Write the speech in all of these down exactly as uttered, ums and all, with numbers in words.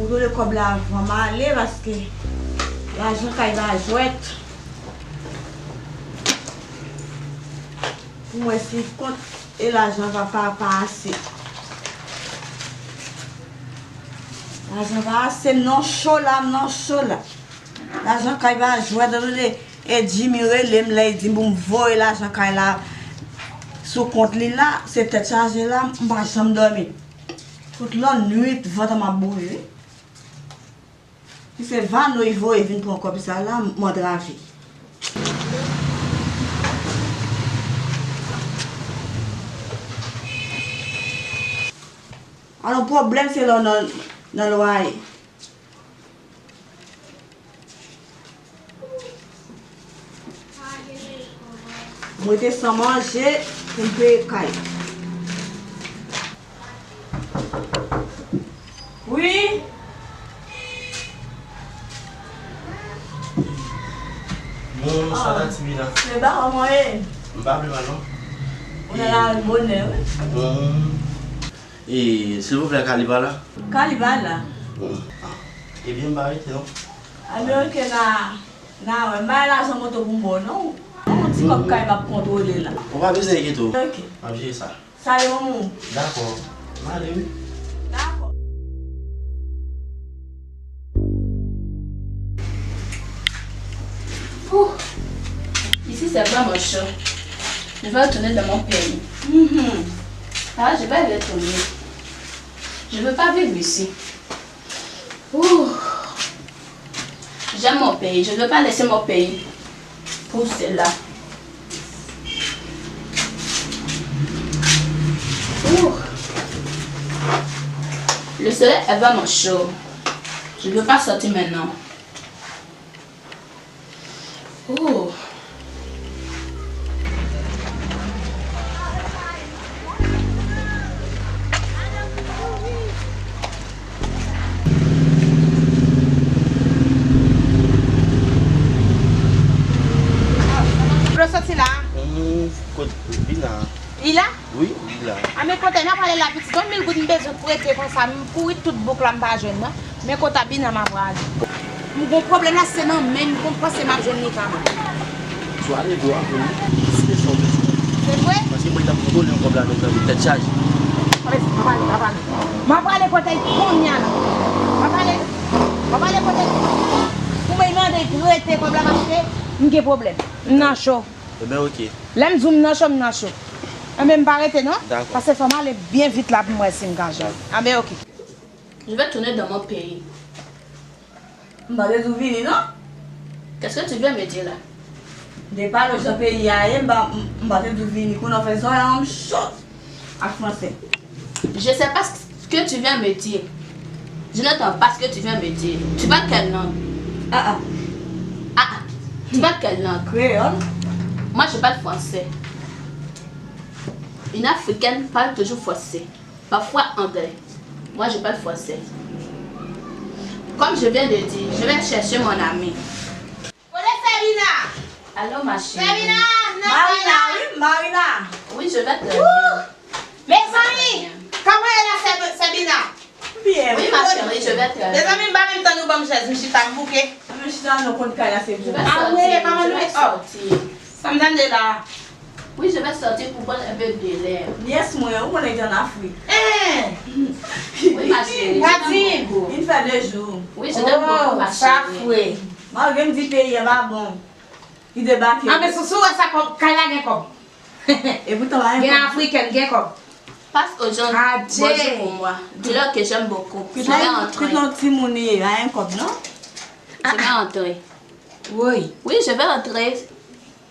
Rele kòb la avan m ale, paske lajan kay pa jwèt. Pou mwen si kont e lajan pa, pa, pa ase. Lajan pa ase, m nan cho la, m nan cho la. Lajan kay pa jwèt, tande, e Jimmy rele m, lè l di m pou m voye lajan kay la sou kont li la, se tèt chaje la, m pa janm dòmi. Tout lannwit, vant an m ap boure, wi. Si se Vano y voye vin pran kòb sa la, m antrave. Alò, pwoblèm se lè w nan, nan lwaye. Mwen te san manje pou m peye kay. Wi. Bonswa, Tati Mina. Men ba kòman ye? M pa pi mal, non. Ou nan lari bonè, wi. Hmm. E, silvouplè, Kaliba la? Kaliba la. Hmm. Ah. Ebyen, m pa rete, non. Anben, oke, na, na wè. M bay lajan moto pou m ba w, non. Yon ti kòb kay m ap kontwole la. Ou pa bezwen enkyete w. Oke. M ap jere sa. Salye manman w. Dakò. M ale, wi. Dakò. Ouh, ici c'est vraiment chaud. Je vais retourner dans mon pays. Mhm. Ah, je vais retourner. Je veux pas vivre ici. Ouh. J'aime mon pays. Je ne veux pas laisser mon pays pour cela. Ouh. Le soleil est vraiment chaud. Je ne veux pas sortir maintenant. Ouh. Dlo soti la. Hmm, kot Vina? Li la? Wi, li la. A men kote n ap ale la pitit? Yon mil goud m bezwen prete konsa, m kouri tout bouk la m pa jwenn nan. Men kote Abina m ap prale. M gon pwoblèm la, se nan men m, m panse m ap jwenn li kanmenm. Sou ale dlo a pou li. Sou kesyon bezwen. Se vre? Paske mwen t ap kontwole yon kòb la menm nan tèt chaje. Pa ale, pa ale, pa ale. M ap ale kote l kounye a la. M ap ale, m ap ale kote l kounye a la. Pou mwen mande l prete kòb la paske m gen pwoblèm. M nan cho. Ebyen, oke. Lè m di w m nan cho, m nan cho. Anben, m pa rete non. Dakò. Paske fò m ale byen vit la pou m wè si m ka jwenn. Anben, oke. Je vais retourner dans mon pays. M pa te di w vini non. Qu'est-ce que tu viens me dire là? M te pale w jan peyi a ye, m pa, m, m pa te di w vini. Kounye a w fè zòrèy an m cho ak fransè. Je sais pas ce que tu viens me dire. Je n'entends pas ce que tu viens me dire. Tu parles quelle langue? Ah, ah. Ah, ah. Tu parles quelle langue? Créole. Moi, je parle français. Une Africaine parle toujours français. Parfois anglais. Moi, je parle français. Comme je viens de dire, je vais chercher mon ami. Kote Sabina? Allô, ma chérie. Sabina, nan kay la? Marina, wi, Marina. Oui, je vais très bien. Wouh! Mezanmi, kòman ye la, Sab-, Sabina? Byen. Oui, ma chérie, je vais très bien. Mezanmi, m pa menm tann ou ban m chèz, m chita, m bouke. Mwen chita nan kwen kay la, se pou. Je vais sortir, je vais sortir. Ah, wi, pa mal, wi. Oh. Sa m tande la. Oui, je vais sortir pour prendre un peu de l'air. Nyès mwen, ou konnen li ann Afrik. Eh! Oui, ma chérie, je t'aime beaucoup. Vin fè de jou. Oui, je t'aime beaucoup, ma chérie. Oh, sa fre. Malgre m di peyi a pa bon. Li debake. Ah, men sou, sou wè sa kòb, kay la gen kòb. E poutan pa gen kòb. Gen afrikèn, gen kòb. Passe aux gens bonjour pour moi. Dis-leur que j'aime beaucoup. Je vais rentrer. Kit nan timoun li ye, pa gen kòb, non? Je vais rentrer. Woy. Oui, je vais rentrer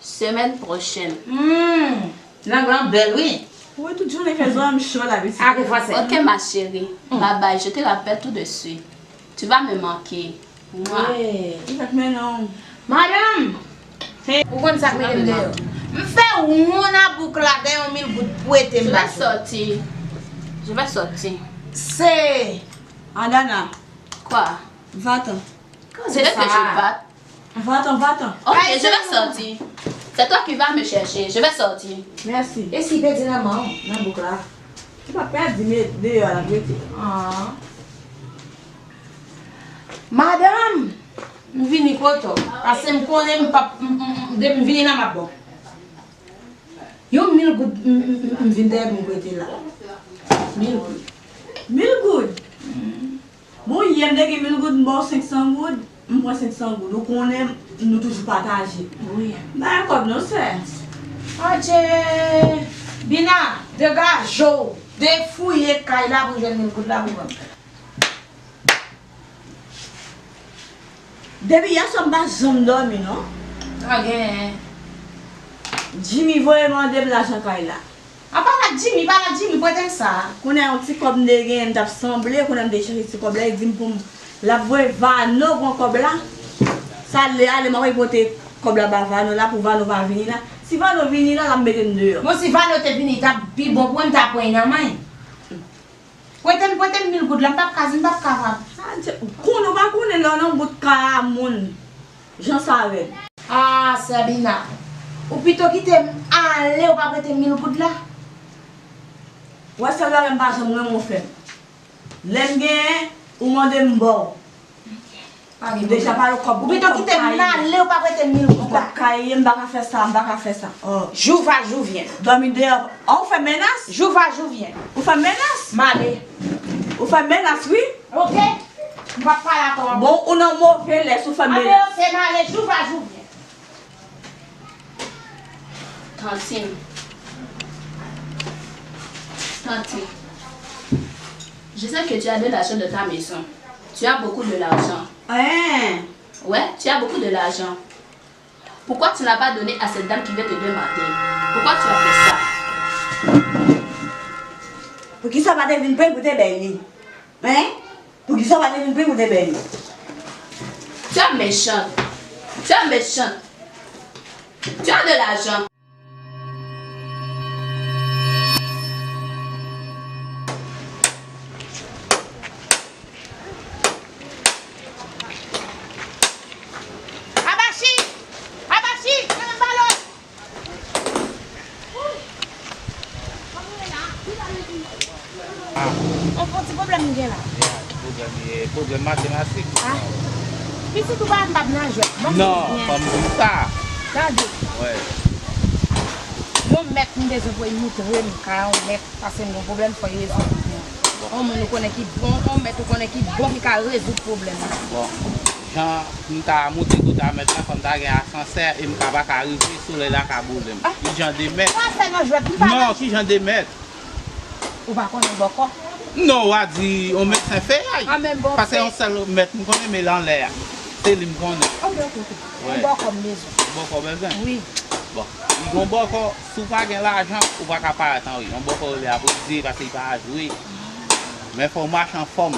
semaine prochaine. Hmm. Lang lan bèl, wi. Ou wè tout jounen fè zò a m cho la, pitit. Ake fransè. Ok, ma chérie. Hmm. Bye bye, je te rappelle tout de suite. Tu vas me manquer. Mwa. Hey. Li pa t mennen w. Madanm! Hey. Ou konn sa k mete m deyò? M fè won nan bouk la, gen yon mil goud pwete m ba. Je vais sortir. Je vais sortir. Se Adana. Quoi? Vatan. Se sa. Vatan, vatan. Ok, je vais sortir. C'est toi qui vas me chercher. Je vais sortir. Mèsi. E si pèdi nan men w, nan bouk la? Ou pa pèdi, men deyò a l ap rete. Ah. Madanm, m vini kote w. Paske m konnen m p ap, m, m, m, depi m vini la, m ap ba w. Yon mil goud, m, m, m, m vin dèyè pou m prete la. Mil goud. Mil goud? Bon, yè m te gen mil goud, m ba w senk san goud, m pran senk san goud. Ou konnen, nou toujou pataje. Wi. M pa gen kòb non, sè. Adje, Bina, degaje w, defouye kay la pou jwenn mil goud la pou ban m. Depi yè swa m pa janm dòmi non. Pa genyen. Jimmy voye mande m lajan kay la. A, pa la Jimmy, pa la Jimmy, prete m sa. Kounye a yon ti kòb m te genyen, m t ap sanble, kounye a m te chèche ti kòb la, li di m pou m, l ap voye Vano pran kòb la. Sa l ale, m ap pote kòb la ba Vano la pou Vano pa vini la. Si Vano vini la, l ap mete m deyò. Bon, si Vano te vini, t ap pi bon pou mwen, m ta pran nan men. Prete m, prete m mil goud la, m p ap ka, m p ap kapab. Adje, konnen ou pa konnen lè w nan bout kay a moun, jan sa rèd. Ah, Sabina, ou pito kite m ale, ou pa prete m mil goud la? Wè sèl bagay m pa janm renmen w fè m. Lè m genyen, ou mande m ba w. Ou deja pale kòb, ou pito kite m ale, ou pa prete m mil goud la. Kòb kay, m pa ka fè sa, m pa ka fè sa. Oh. Jou va, jou vyen. Dòmi deyò. Oh, ou fè menas? Jou va, jou vyen. Ou fè menas? M ale. Ou fè menas, wi. Ok. M p ap pale ak ou ankò. Bon, ou nan move lès, ou fè menas. Anben, ok, m ale, jou va, jou vyen. Tantine. Tantine. Je sais que tu as de l'argent dans ta maison. Tu as beaucoup de l'argent. Hein? Ouais, tu as beaucoup de l'argent. Pourquoi tu n'as pas donné à cette dame qui vient te demander? Pourquoi tu as fait ça? Poukisa w pa te vin pran pou te bay li? Hein? Poukisa w pa te vin pran pou te bay li? Tu es méchante. Tu es méchante. Tu as de l'argent. Abachi! Abachi! Nan men balòt! Ah. On, on ti pwoblèm m gen la. Ya, ki pwoblèm li ye? Pwoblèm matematik. Ah. Pitit ou pa m p ap nan jwèt. Ban m Non, byen. Ban m di w sa. Tande. Wè. Yon mèt m bezwen pou l moutre m kay yon mèt, paske m gen pwoblèm, fò l rezoud pou mwen. Bon. Yon moun ou konnen ki bon, yon mèt ou konnen ki bon ki ka rezoud pwoblèm nan. Bon, jan m ta moute kote a mèt la, fò m ta gen asansè e m ka pa ka rive, solèy la ka boule m. Ah. Ki jan de mèt? Sa fè nan jwèt, m pa Non, nan ki jan de mèt? Ou pa konnen bòkò? Non, w a di yon medsen feyay. Ah, men bon, Paske se yon sèl mèt m konnen, men l anlè a. Se li m konnen. Ok, ok, ok. Wè. Yon bòkò m bezwen. Yon bòkò w bezwen? Wi. Bon, li gon bòkò, si w pa gen lajan, ou pa ka parèt anri. Yon bòkò rele apredye, paske li pa jwe. Men fò w mache anfòm.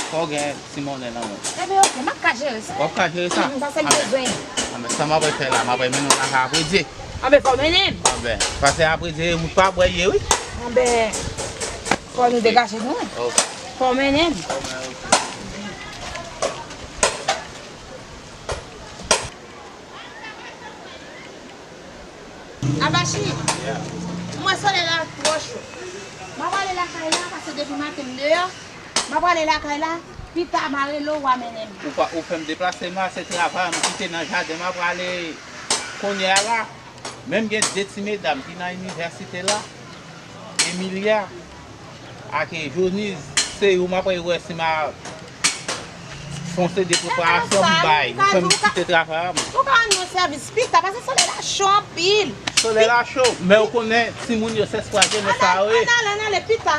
Fò w gen ti monnen nan men w. Enben, ok, m ap ka jere sa. W ap ka jere sa? Mm, paske m bezwen. Anben, sa m apral fè la, m apral mennen w lakay apredye. Anben, fò w mennen m. Anben, paske apredye, wout pa bwè ye, wi. Anben, fò nou degaje nou. Ok. Fò w mennen m. Anben, ok. Abachi, m wè solèy la twò cho. M ap prale lakay la, paske depi maten m deyò. M ap prale lakay la, pita m a rele w, w a mennen m. Ou pa, ou fè m deplase, m a se travay m kite nan jaden, m ap prale kounye a la. Menm gen de ti medam ki nan inivèsite la, Emilia ak Jonise, se yo m ap wè si m a fè yon seri de preparasyon m bay. Ou fè m kite travay a m. Ou ka rann mwen sèvis pita, paske solèy la cho anpil. Solèy la cho, men ou konnen timoun yo se espwa jenès sa yo ye. Ann ale, ann ale, pita.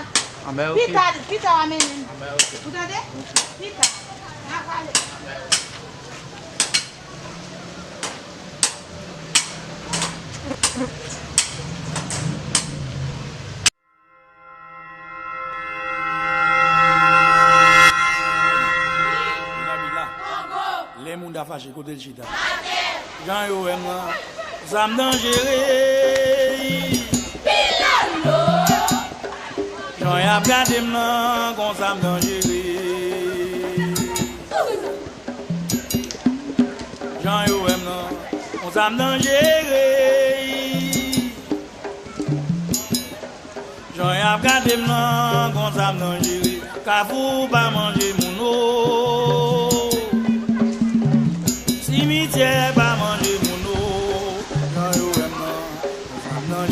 Anben, ok. Pita, pita w a mennen m. Anben, ok. Ou tande? Pita. N a pale. Mila, Mila. Lè moun ta fache, kote l chita? Jan yo wè m nan, zam danjere. Jan y ap gade m nan, gon zam danjere. Jan yo wè m nan, gon zam danjere. Jan y ap gade m nan, gon zam danjere. Kafou pa manje moun, o. E pa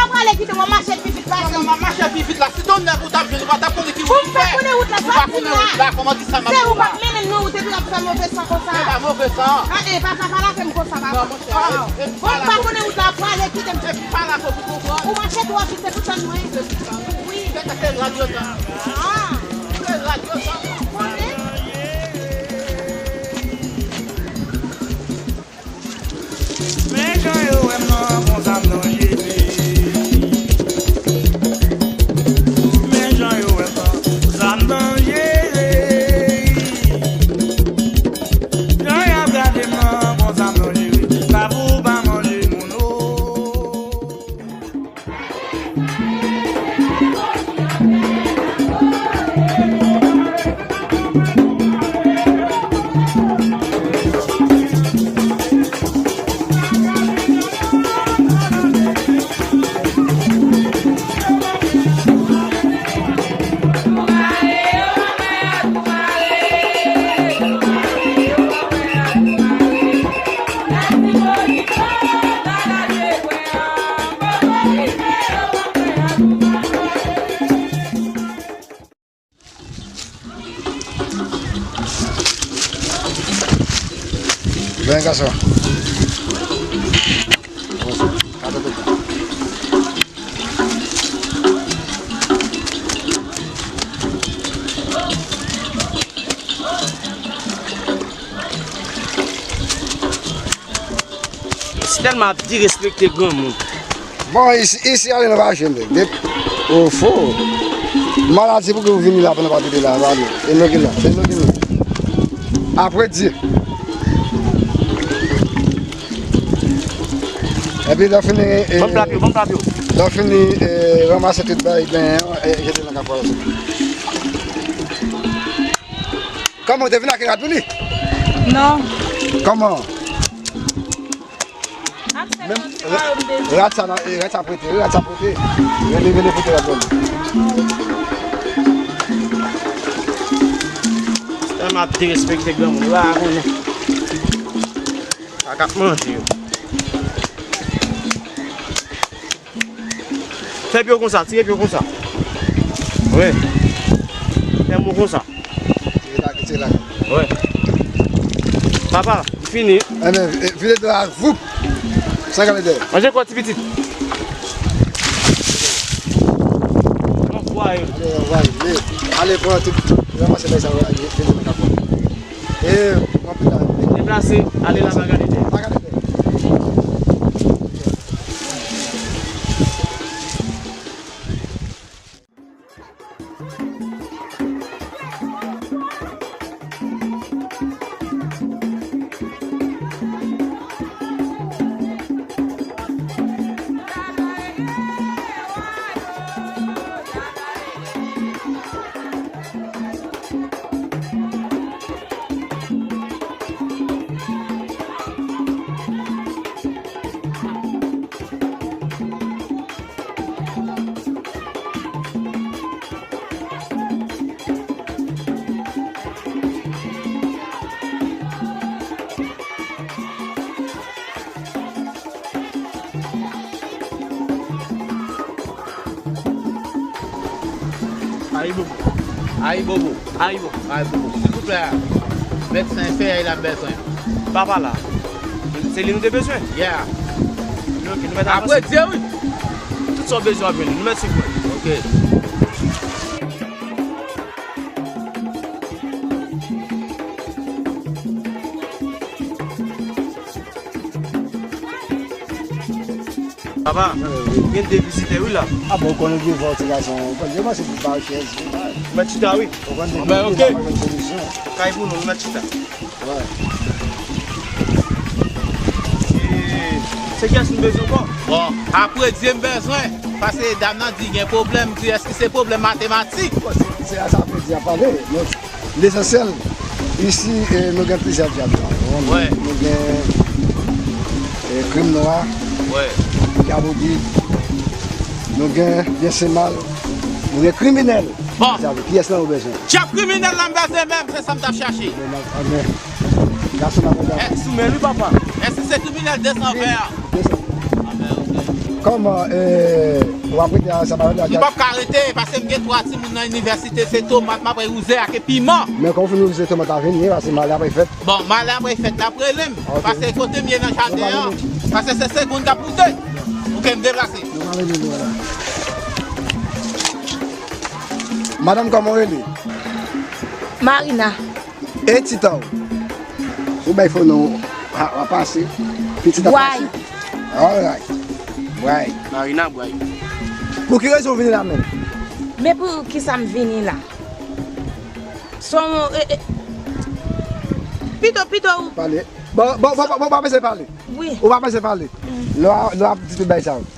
w prale kite w mache pi vit pase. Non, m ap mache pi vit la. Si t on nèg ou t ap jwenn, ou pa t ap konnen ki wout ou fè. Ou pa konnen wout la, ou pa konnen wout la. Kòman ki sa m ap fè la? Se ou k ap mennen m nan wout epi w ap fè move san konsa. E pa move san. Gade, papa, pa lave m konsa, papa. Non, monchè, e, e, bon, ou pa konnen wout la, prale kite m. Epi pa la pou konprann. Ou mache twò vit, se pou sa nou ye. Wi. Kèt, se rad yo sa. Ah. Se rad yo sa. Konnen. Men jan yo wè m nan, konsa m danjere. Men jan yo wè m nan, konsa m danjere. Jan y ap gade m nan, konsa m danjere. Pa pou pa manje moun, o. Ven, gason. Tèlman ap derespekte granmoun. Bon, isi, isi ale nan vajen, nèg. Ofo. Maladi pou ki ou vini la pandan w ap rete la, ale. E nou ki la, e nou ki la. Apre Dye. Epi lè w fini, e, ban m plat yo, ban m plat yo. Lè w fini, e, ranmase tout bagay, ben, e, jete nan kafwa yo. Kòman w te vin ak rad pou li? Non. Kòman? Menm ra-, rad sa nan, e, rad sa prete, rad sa prete. Rele, rele prete rad la. Tèlman ap derespekte granmoun, yo pa konnen. Sa k ap manje yo. Fè pye w konsa, tire pye w konsa. Wi. Fè mou konsa. Tire la, tire la. Wi. Papa, fini. Enben, vide dlo a, voup. San gade dèyè. Manje kò ti pitit. Anvwa yo. Ale, anvwa yo. Ale, pran tout, ranmase bagay sa yo, ale, vide nan kapò. E, anpil la. Deplase, ale la, pa gade dèyè. Pa gade dèyè. Ayibobo. Ayibobo. Ayibobo. Ayibobo. Silvouplè, medsen fè y la m bezwen. Papa la. Se li nou te bezwen? Yeah. Ok, nou mèt avanse. Apre Dye, wi. Tout sa w bezwen ap jwenn li. Nou mèt swiv mwen. Ok. Papa, gen de vizitè wi la. A bon, ou konnen gen vò ti gason. Ou konnen, yo panse pou ba w chèz. Ou mèt chita wi. Ou konnen, gen de vizitè, pa gen solisyon. Kay pou nou, nou mèt chita. Wi. E, se kiyès nou bezwen ankò? Bon, apre Dye m bezwen. Paske dam nan di gen pwoblèm, di èske se pwoblèm matematik? Bon, se, se a sa apre Dye a pale. Lesansyèl, isi, e, nou gen plizyè dyab la. Nou, nou gen, e, krim nwa, dyab ogi, nou gen byensemal, Ou gen kriminèl. Bon. Sa vle, kiyès la ou bezwen? Chèf kriminèl la m bezwen menm, se sa m t ap chache. Men, men, men. Gason nan men. Eh, sou men li, papa. Èske se kriminèl de san vè a? De san. Ah, ben, ok. Kòman, eh, w ap rete ansanm avè l? M p ap ka rete, paske m gen twa timoun nan inivèsite, se tomat m ap wouze ak piman. Men kòman w fin wouze tomat la vini, paske malè ap fèt. Bon, malè ap fèt, l ap rele m. Ok. Paske kote m ye nan jaden an, paske se segonn k ap moute. Ok, m deplase. Nou va rele nou la. Madanm, kòman w rele? Marina. E tit ou? Ou bay fo non, w a pase. Pitit ap pase. Bway. Alright. Bway. Marina Bway. Pou ki rezon w vini la menm? Men pou ki sa m vini la? Son, e, e, pito, pito. Pale. Bon, bon, bon, bon, bon, pa bezwen pale. Wi. Ou pa bezwen pale. Mm. Lò, lò ap di tout bagay sa yo.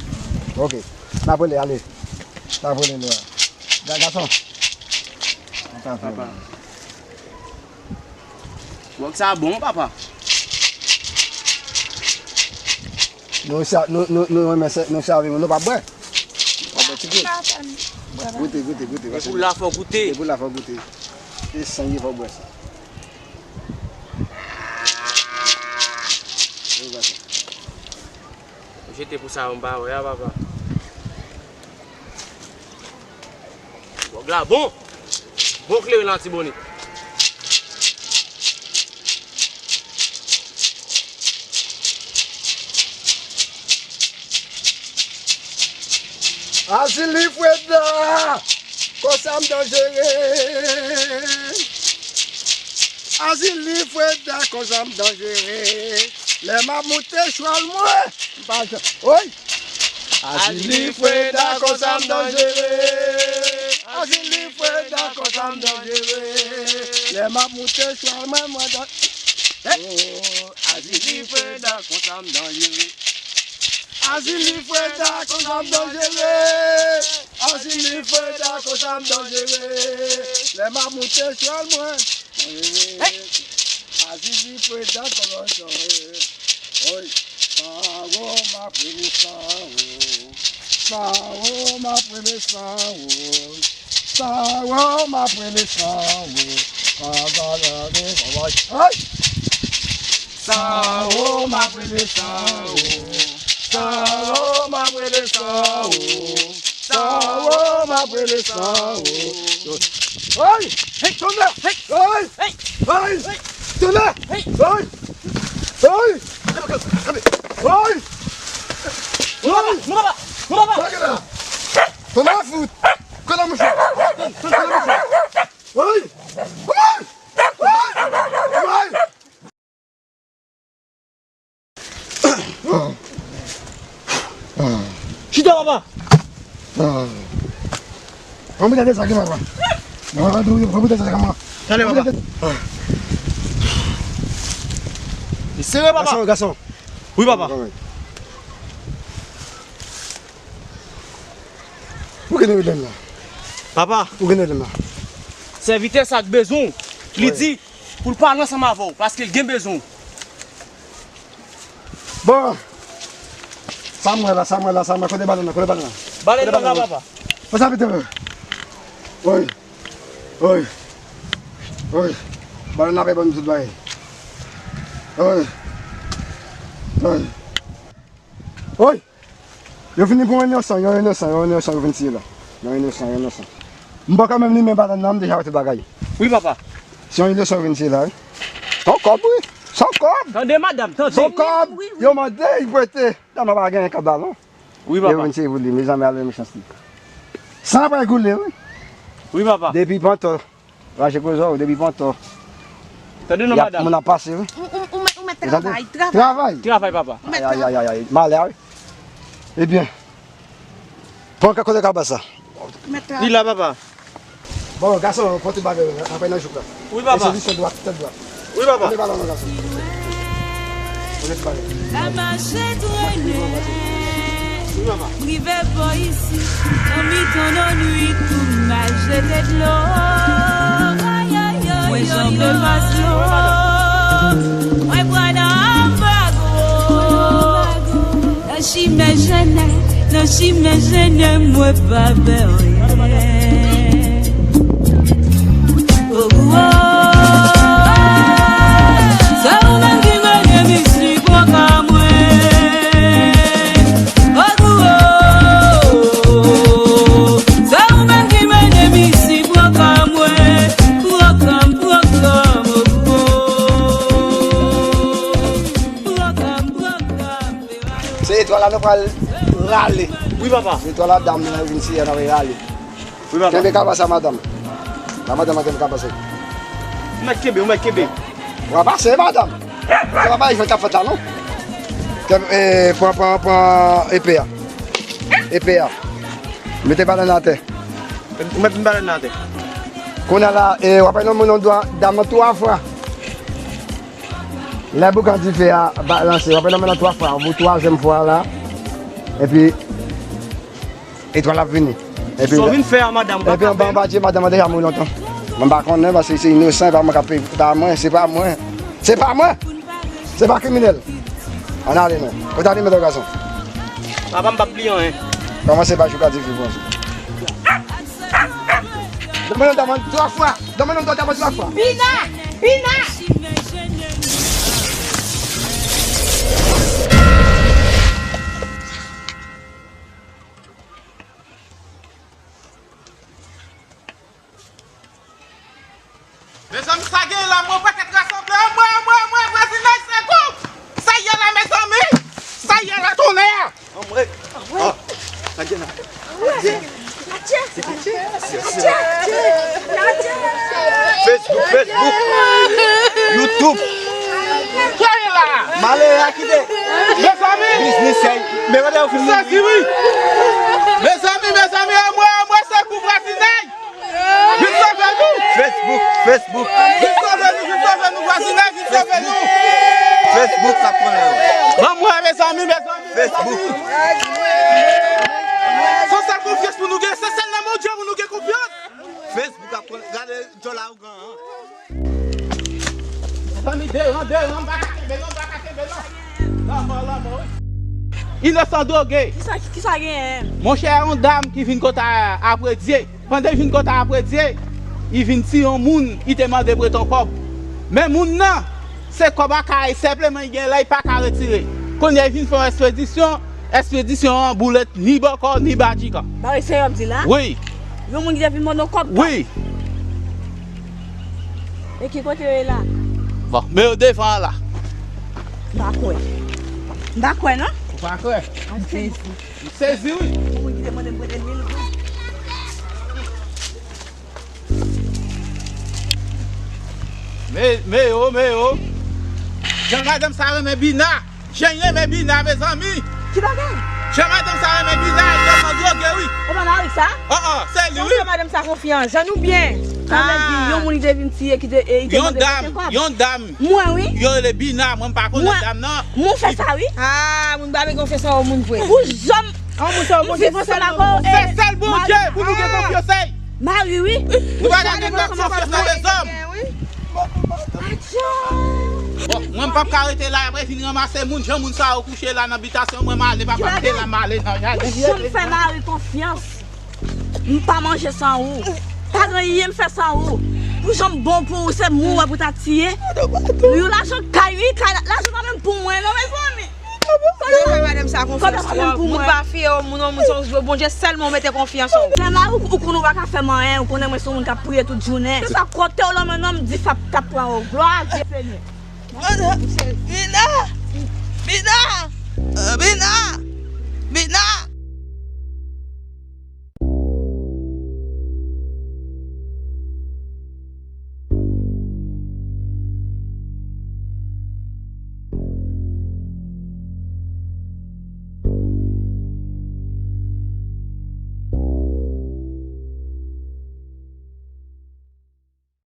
Ok. N ap rele, ale. N ap rele lò. Ga-, gason. Papa. Gwòg sa bon, papa. Nou sa, nou, nou, nou renmen se, nou sèvi moun, nou pa bwè. Pa bwè ti gout. Goute, goute, goute. Depi w la fò goute. Depi w la fò goute. E san ye fò bwè sa. Jete pou sa, m pa wè a, papa. Gwòg la bon. Bon kleren Latibonit. Azili Freda, konsa m danjere. Azili Freda, konsa m danjere. Lè m ap moute chwal mwen, m pa jan-, oy! Azili Freda, konsa m danjere. Azili Freda, konsa m danjere. Lè m ap moute chwal mwen, mwen dan-, hey! Oh, Azili Freda, konsa m danjere. Azili Freda, konsa m danjere. Azili Freda, konsa m danjere. Lè m ap moute chwal mwen. Hey! Azili Freda, konsa m danjere. Oy, san wo, m ap rele san wo. San wo, m ap rele san wo. San wo, m ap rele san wo. San wo, m ap rele san wo. Hey! San wo, m ap rele san wo. San wo, m ap rele san wo. San wo, m ap rele san wo. Hey! Hey! Tonè! Hey! Hey! Hey! Hey! Hey! Tonè! Hey! Hey! Hey! Hey! Hey! Non, papa! Non, papa! Non, papa! Sa gen la? Tonè fout! Kote mouche? Kote mouche? Hey! Hey! Hey! Hey! Chita, papa! Pran boutèy de sa ki papa. Pran boutèy de sa ki papa. Tande, papa. Li sere, papa. Gason, gason. Wi, papa. Pou ki nou rele m la? Papa. Pou ki nou rele m la? Sèvitè sa k bezwen w. Li di pou l pale ansanm avè w, paske l gen bezwen w. Bon. Sa m wè la, sa m wè la, sa m wè. Kote balon nan, kote balon nan? Balon nan la, papa. Kote sa pete? Oy. Oy. Oy. Balon nan ap ban m tout bagay. Oy. Oy. Oy. Yo vini pou yon inosan, yon inosan, yon inosan yo vin tiye la. Yon inosan, yon inosan. M pa ka menm limen balann nan, m deja wè tout bagay. Wi, papa. Se yon inosan yo vin tiye la, wi. Son kòb, wi. Son kòb. Tande, madanm, tande. Son kòb. Wi, wi. Yo mande, li prete. Dam nan pa genyen kòb la, non. Wi, papa. Yo vin tiye pou li, mezanmi, ale mechanste. San pral koule, wi. Wi, papa. Depi pantò. Raje koze w, depi pantò. Tande non, madanm. Moun ap pase, wi. Ou, ou, ou mèt, ou mèt travay, travay. Travay. Travay, papa. Ou mèt travay. Ay, ay, ay, ay, ay. Malè, wi. Ebyen, pran kote kaba sa. Ou mèt travay. Li la, papa. Bon, gason, pote bagay yo, apre nan jouk la. Wi, papa. E solution dwat, tèt dwat. Wi, papa. Pote balon nan gason. Pote bagay. La mache trennen. Wi, papa. M rive bò isi, nan mitan lannwit, tou m al jete dlo. Ay, ay, ay, mwen janbe vazlo, mwen pran nan anbago. Nan chimen jennen, nan chimen jennen, mwen pa pè anyen. Pral rale. Wi, papa. Etwal la dam nan vin siye nan rale. Wi, papa. Kenbe kalbas sa, madanm. La, madanm, kenbe kalbas sa. Ou mèt kenbe, ou mèt kenbe. W a pase, madanm. Se pa bagay jwèt k ap fèt la, non. Kenbe, eh, pran, pran, pran epe a. Epe a. Mete bannann atè. Ou mèt met bannann atè. Kounye a la, eh, w ap nonmen non dwa, dam nan twa fwa. Lè boukan dife a balanse, w ap nonmen nan twa fwa, pou twazyèm fwa la, epi etwal ap vini. Epi, sa w vin fè a, madanm, ou pa epi anba, anba dye, madanm an deja mouri lontan. Mwen pa konnen, paske se inosan, e pa mwen k ap peye, se pa mwen, se pa mwen. Se pa mwen! Se pa kriminèl. Ann ale, non. Kote ale, mèt gason? Papa, m p ap bliye anyen. Kòmanse pa jou ka dife pou anjou. Donmen non dam nan twa fwa. Donmen non dam nan twa fwa. Bina! Bina! Mezanmi, sa gen la, mwen pakèt rasanble. Anmwe, anmwe, anmwe, vwazinay, sekou! Sa ye la, mezanmi? Sa ye la, tonnè! Anmwe! Ah, sa gen la? Facebook, Facebook, YouTube. Sa ye la? Malere a kite. Mezanmi! Biznis sèy. Men gade yo fin mouri. Sezi, wi. Mezanmi, mezanmi, anmwe, anmwe, sekou, vwazinay! Vin sove nou! Facebook, Facebook. Vin sove nou, vin sove nou, vwazinay, vin sove nou! Facebook ap pran yo. Ban m wè, mezanmi, mezanmi, Facebook. Se sèl konfyans pou nou gen, se sèl nan Bondye pou nou gen konfyans. Facebook ap pran, gade djòl a ougan an. Mezanmi, deran, deran, m pa ka kenbe non, m pa ka kenbe non. Lanmò, lanmò, wi. Inosan dwoge. Kisa, kisa genyen? Monchè, yon dam ki vin kote a apre Dye. Pandan l vin kote a apre Dye, li vin tiye yon moun, li te mande prete yon kòb. Men moun nan, se kòb a kay, senpleman li gen la, li pa ka retire. Kounye a, li vin fè yon ekspedisyon, ekspedisyon an boulèt ni bòkò, ni badjikan. Ba wi, se yo ap di la? Wi. Yon moun ki te vin mande yon kòb. Wi. E ki kote yo ye la? Bon, men yo devan an la. M pa kwè. M pa kwè, non. Ou pa kwè? M sezi. M sezi, wi. Yon moun ki te mande m prete mil goud. Men, men yo, men yo. Jan madanm sa renmen Bina. Jan renmen Bina, mezanmi. Ki bagay? Jan madanm sa renmen Bina, li tèlman dwoge, wi. Ou pa nan ri sa? Oh, oh, se li, wi. Ou fè madanm sa konfyans. Jan nou byen. Sa vle di, yon moun li te vin tiye ki te, e, li te mande prete kòb. Yon dam, yon dam. Mwen, wi. Yo rele Bina, mwen m pa konnen dam nan. Mwen fè sa, wi. Ah, moun pa vle konfyans nan yon moun vre. Ou janm. An moun sa, Bondye, se sèl Bondye. Se sèl Bondye pou nou gen konfyans. Mari, wi. Nou pa ka gen konfyans nan lèzòm. Bon, mwen m p ap ka rete la, apre vin ranmase moun, jan moun sa yo kouche la nan bitasyon mwen, m ale, papa, m te la, m ale nan. Ou janm fè mari konfyans. M pa manje san ou. Pa gen anyen m fè san ou. Pou jan m bon pou ou, se moun wè pou ta tiye. Yon lajan kay, wi, kay la, lajan pa menm pou mwen, non, mezanmi. Mwen fè madanm sa konfyans twòp. Moun pa fye, moun, moun, moun, Bondye sèlman ou mete konfyans ou. Nan la, ou, ou konn ou pa ka fè m anyen, ou konnen mwen se yon moun k ap priye tout jounen. Se sa kote w lan men non, m di sa k ap pran ou. Glwa a Dye, Senyè. Bina! Bina!